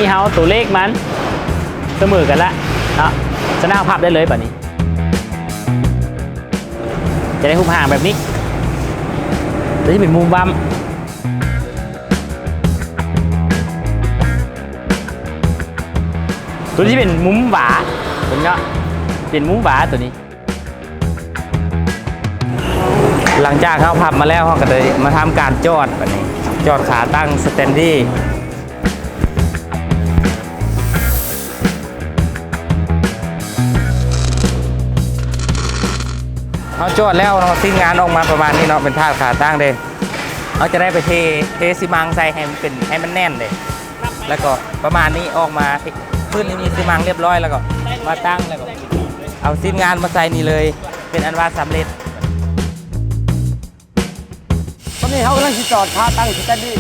ເຮົາຕົວເລກມັນສະເໝີກັນລະເນາະ, ສະນັ້ນເຮົາພັບໄດ້ເລີຍບາດນີ້ ຈະໄດ້ຮູບຮ່າງແບບນີ້. ຕົວນີ້ເປັນມຸມຫວ່າ ຕົວນີ້ເປັນມຸມຫວາ ເຫັນເນາະ ເປັນມຸມຫວາຕົວນີ້. ຫຼັງຈາກເຮົາພັບມາແລ້ວ ເຮົາກໍໄດ້ມາທຳການຈອດ ບາດນີ້ ຈອດຂາຕັ້ງສະແຕນດີ້. ເຮົາຈອດແລ້ວເນາະ ຊີ້ນງານອອກມາປະມານນີ້ເນາະ ເປັນຖາດຂາຕັ້ງເດ້. ເຮົາຈະໄດ້ໄປເທ ເທຊີມັງໃສ່ໃຫ້ມັນເປັນ ໃຫ້ມັນແໜ້ນເດ້. ແລ້ວກໍປະມານນີ້ອອກມາ ພື້ນນີ້ມີຊີມັງລຽບຮ້ອຍ ແລ້ວກໍມາຕັ້ງ ແລ້ວກໍເອົາຊີ້ນງານມາໃສ່ນີ້ເລີຍ ເປັນອັນວ່າສຳເລັດ. ຕອນນີ້ເຮົາກຳລັງຊິຈອດຂາຕັ້ງສະແຕນດີ້